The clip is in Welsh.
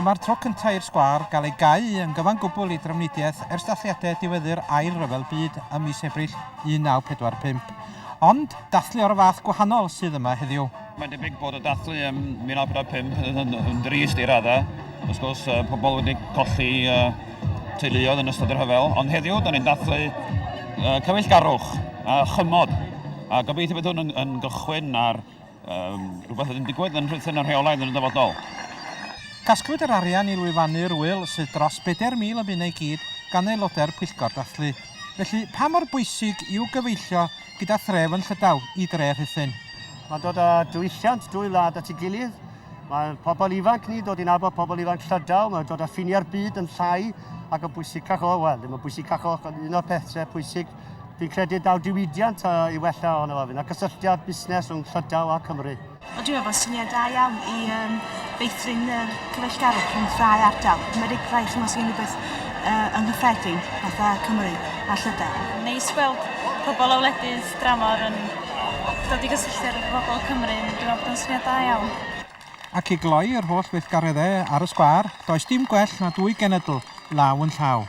Dyma'r tro cyntaf i'r sgwâr gael ei gau yn gyfan gwbl i drafnidiaeth ers dathliadau diweddu'r Ail Ryfel Byd ym mis Ebrill 1945. Ond dathlu o'r fath gwahanol sydd yma heddiw. Mae'n debyg bod y dathlu ym 1945 yn, yn drist i raddau. Wrth gwrs, pobl wedi colli teuluoedd yn ystod y rhyfel, ond heddiw, da ni'n dathlu cyfeillgarwch a chymod. A gobeithio bydd hwn yn, yn gychwyn ar um, rhywbeth oedd yn digwydd yn Rhuthun yn rheolaidd yn y dyfodol. Casglwyd yr arian i lwyfannu'r ŵyl sydd dros 4,000 o bunnau i gyd gan aelodau'r pwyllgor dathlu. Felly, pa mor bwysig yw gyfeillio gyda thref yn Llydaw i dre Rhuthun? Mae'n dod â diwylliant dwy wlad at ei gilydd. Mae pobl ifanc ni dod i nabod pobl ifanc Llydaw, mae'n dod â ffiniau'r byd yn llai ac yn bwysicach o, wel, ddim yn bwysicach o, ond un o'r pethau pwysig, fi'n credu daw diwydiant i wella ohono fo, fydd 'na gysylltiad busnes rhwng Llydaw a Cymru. Wel dwi'n meddwl bod syniad da iawn i um, feithrin y cyfeillgarwch rhwng ddau ardal. Mae'n rhai chymod sy'n rhywbeth uh, ynghyffredin fatha Cymru a Llydaw. Neis gweld pobl o wledydd dramor yn dod i gysylltiad efo pobl Cymru. Dwi'n meddwl bod o'n syniad da iawn. Ac i gloi yr holl weithgareddau ar y sgwâr, does dim gwell na dwy genedl law yn llaw.